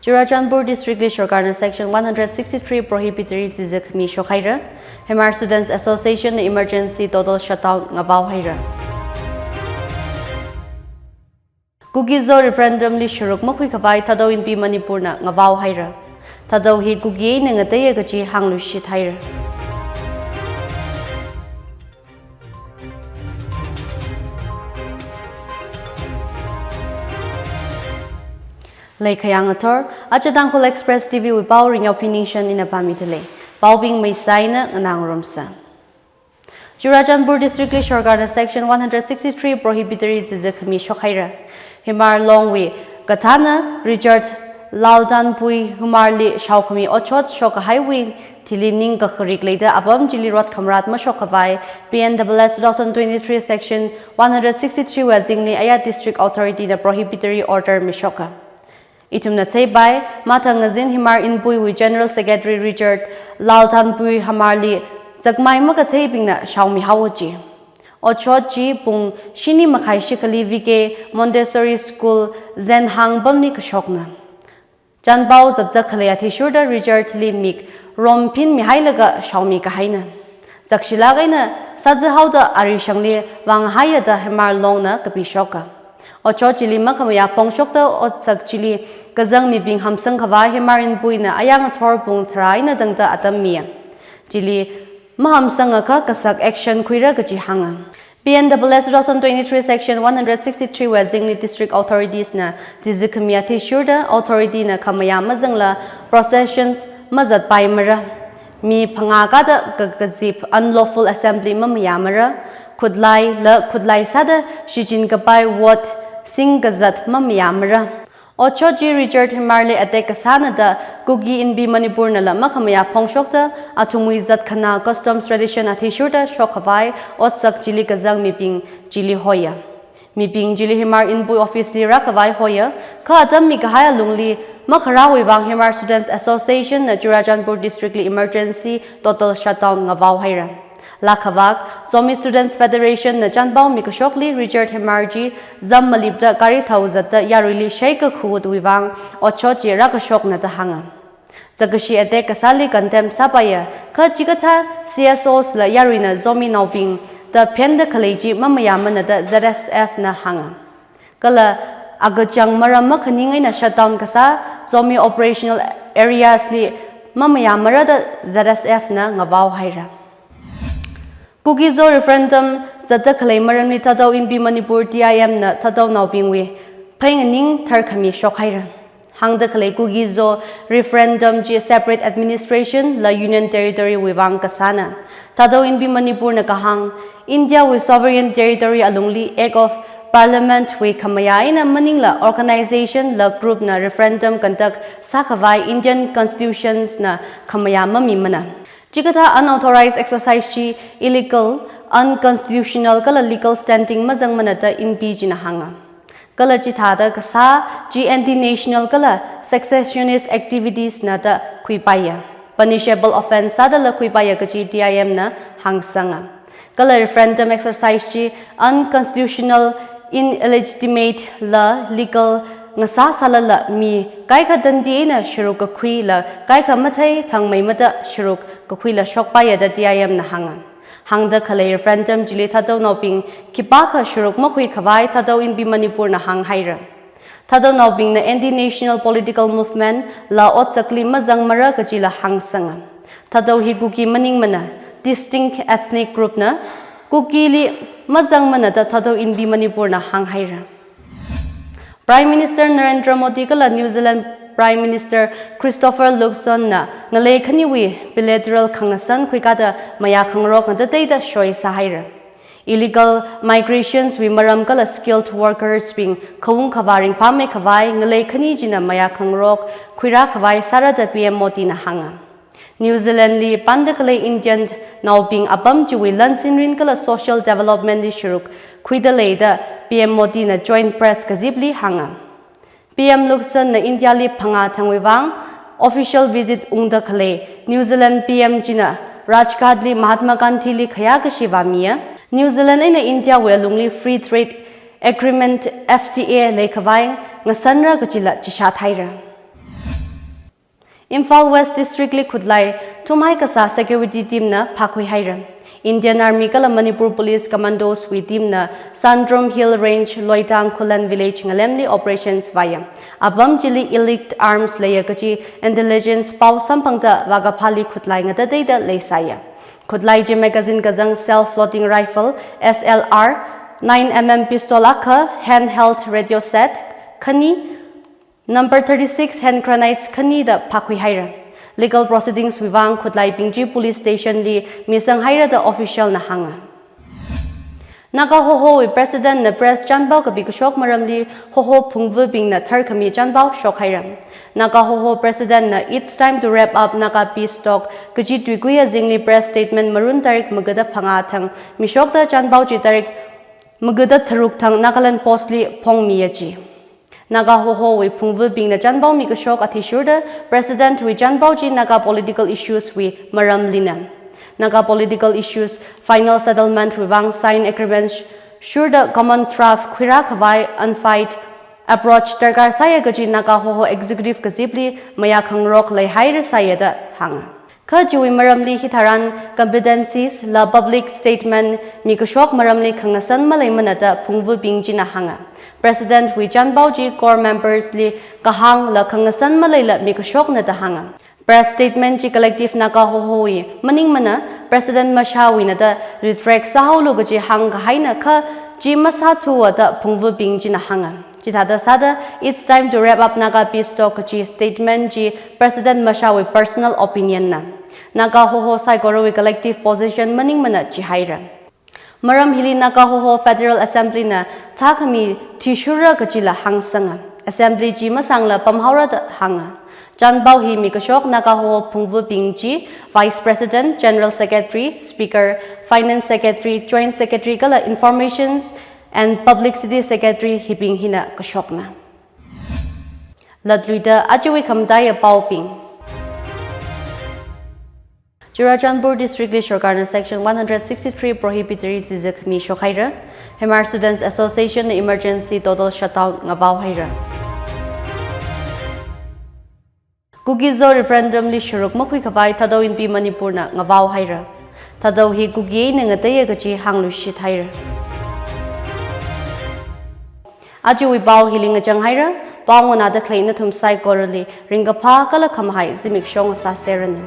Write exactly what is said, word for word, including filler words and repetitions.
Churachandpur District li sorkarna Section one hundred sixty-three prohibitory chizikhami shokhaira. Himar Students Association na emergency total shutdown ngavaohaira. Kuki-Zo referendum li sharuk makhuikhavai Thadou Inpi Manipur na ngavaohaira. Thadou hi Kuki eina ngateiya kaji hāngluishithaira. Leikhayang athor, aja Tangkhul Express T V wui pao Ringyao Phiningshan ina pāmidalei. Paobing maisai eina nganāngarumsa. Churachandpur District li sorkarna Section one hundred sixty-three prohibitory chizikhami shokhaira. Himar Long wui kathāna Richard Laltanpui Himar li shaokhami otshot shokkahaiwui thili ningkakharik leida apam chili rot khamarat mashokkhavai P N S S two thousand twenty-three Section one hundred sixty-three wui azingli aya District Authority na prohibitory order mishoka. Ithumna theipai, mathang ngazin Himar Inpuiwui General Secretary Richard Laltanpui Himar li chakmai makatheibingna shaomihaowa ji. Otshot chi pung shini makhai shikhali V K Montessori School Zenhang pamli kashokna. Chanpao zatda khalei athishurda Richard li mik rom phinmihailaga shaomi kahaina. Zakshilāk eina sāzahaoda ari shangli vānghaiya da Himar Long na kapishoka. Otshot chili makhamayā phongshokta otsak chili kazang mibing hamsangkhavai Himar Inpuina ayang athor pung tharā eina tangda atam miya. Chili mahamsangakha kasak action khuira kaji hānga. P N S S two thousand twenty-three Section one hundred sixty-three wui azingli District Authorities na chizikhami athishurda authority na khamayā mazangla processions mazatpaimara. Mi phangā kada kakazip unlawful assembly mamayāmara. Khutlai la khutlai sāda shichin kapai vote sing kazat mamayāmara. Otshot chi Richard Himar li attack kasāna da Kuki Inpi Manipur nala makhamayā phongshokta athumwui zatkhanā customs tradition athishurda shokkhavai otsak chili kazang mibing chili hoiya. Mibing chili Himar Inpui office li rākhavai hoiya, kha atam mikahai alungli makharāwui vang Himar Students Association na Churachandpur District li emergency total shutdown ngavaohaira. Lakhavak, Zomi Students Federation na chanpao mikashokli Richard Himar chi zam malipda gari thao zatda yaruili shei kakhutwui vang otshot chi rākashokna da hānga. Zakashi attack kasāli condemn sāpaiya, kha chikathā C S Os la yaruina Zominaobing da phenda khalei chi mamayāmana da Z S F na hānga. Kala akachang maram makhaning eina shutdown kasā Zomi operational areas li mamayāmara da Z S F na ngavaohaira. Kuki-Zo referendum zatda khalei maramli Thadou Inpi Manipur T I M na Thadounaobingwui phei nganing tharkhami shokhaira. Hāngda khalei Kuki-Zo referendum chi separate administration la Union Territory wui vang kasāna. Thadou Inpi Manipur na kahāng, India wui sovereign territory alungli Act of Parliament wui khamayā eina maningla organization la group na referendum conduct sākhavai Indian Constitutions na khamayā mamimana. Chikathā unauthorized exercise chi illegal, unconstitutional kala legal standing mazangmana da Inpi china hānga. Kala chithāda kasā chi anti-national kala secessionist activities na da khuipaiya. Punishable offence sādala khuipaiya kaji T I M na hāngsanga. Kala referendum exercise chi unconstitutional, illegitimate la illegal ngasā sālala mi kaikha tandi eina sharuk kakhuila kaikha mathei thangmeimada sharuk kakhuila shokpaiya da T I M na hānga. Hāngda khalei referendum chili Thadounaobing khipākha sharuk makhuikhavai Thadou Inpi Manipur na hānghaira. Thadounaobingna anti-national political movement la otsakli mazangmara kajila hāngsanga. Thadou hi Kuki maningmana, distinct ethnic group na, Kukili mazangmana da Thadou Inpi Manipur na hānghaira. Prime Minister Narendra Modi kala New Zealand Prime Minister Christopher Luxon na ngalei khaniwui bilateral khangasan khuikada mayā khangarok ngatateida shoi sāhaira. Illegal migrations wui maram kala skilled workers bing khaung khavā ringphāmeikhavai ngalei khani china mayā khangarok khuirākhavai sāra da P M Modi na hānga. New Zealand li panda khalei Indian naobing apam chiwui lan sinrin kala social development li sharuk khuida leida P M Modi na joint press kazipli hānga. P M Luxon na India li phangā thangwui vang official visit ungda khalei New Zealand P M china Rajghat li Mahatma Gandhi li khayā kashi vāmiya. New Zealand eina India wui alungli Free Trade Agreement, F T A, leikhavai ngasanra kajila chishāthaira. Imphal West District li khutlai thumhai kasā security team na phākhui haira. Indian Army kala Manipur Police Commandos wui team na Sandrum Hill Range, Loitang Khullen Village ngalemli operations vāya. Apam chili illicit arms leiya kaji intelligence pao samphangda vākaphāli khutlai ngatateida leisāya. Khutlai chi magazine kazang self-loading rifle, S L R, nine M M pistol akha, handheld radio set khani, number thirty-six hand grenades khani da phākhui haira. Legal proceedings wui vang khutlaibing chi police station li misang haira da official na hānga. Naga Hoho wui President na press chanpao kapi kashok maramli Hoho phungvabing na tharkhami chanpao shok haira. Naga Hoho President na "It's time to wrap up Naga peace talk" kaji tuikui azingli press statement Marun tarik magada phangā thang mishokda chanpao chi tarik magada tharuk thang Nagaland Post li phongmiya ji. Naga Hoho wui phungvabing na chanpao mikashok athishurda President wui chanpao chi Naga political issues wui maramlina. Naga political issues final settlement wui vang sign agreement sh-, shurda common turf khuirā khavai unify approach darkar sāya kaji Naga Hoho executive kazipli mayā khangarok leihaira sāya da hānga. Kha chiwui maramli hitharan competencies la public statement mikashok maramli khangasan maleimana da phungvabing china hānga. President wui chanpao chi core members li kahāng la khangasan maleila mikashokna da hānga. Press statement chi Collective Naga Hoho wui maningmana, President mashāwuina da retract sāhaolu kaji hāngkahaina kha chi masāthuwa da phungvabing china hānga. Chithāda sāda, "It's time to wrap up Naga peace talk" kaji statement chi President mashāwui personal opinion na. Naga Hoho saikorawui collective position maningmana jihaira. Maram hili Naga Hoho Federal Assembly na tharkhami thishurra kajila hāngsanga. Assembly chi masangla pamhaora da hānga. Chanpao hi mikashok Naga Hoho phungvabing chi Vice President, General Secretary, Speaker, Finance Secretary, Joint Secretary kala Informations and Publicity Secretary hibing hina kashokna. Latluida ajawui khamataiya paobing. Churachandpur District li sorkarna Section one hundred sixty-three prohibitory chizakhami shokhaira. Himar Students Association na emergency total shutdown ngavao haira. Kuki Zo referendum li sharuk makhui khavai Thadou Inpi Manipur na ngavao haira. Thadou hi Kuki eina ngateiya kaji hāngluishit haira. Ajawui pao hili ngachang haira, pao nganāda khalei nathum saikorali ringkaphā kala khamahai zimiksho ngasāseranu.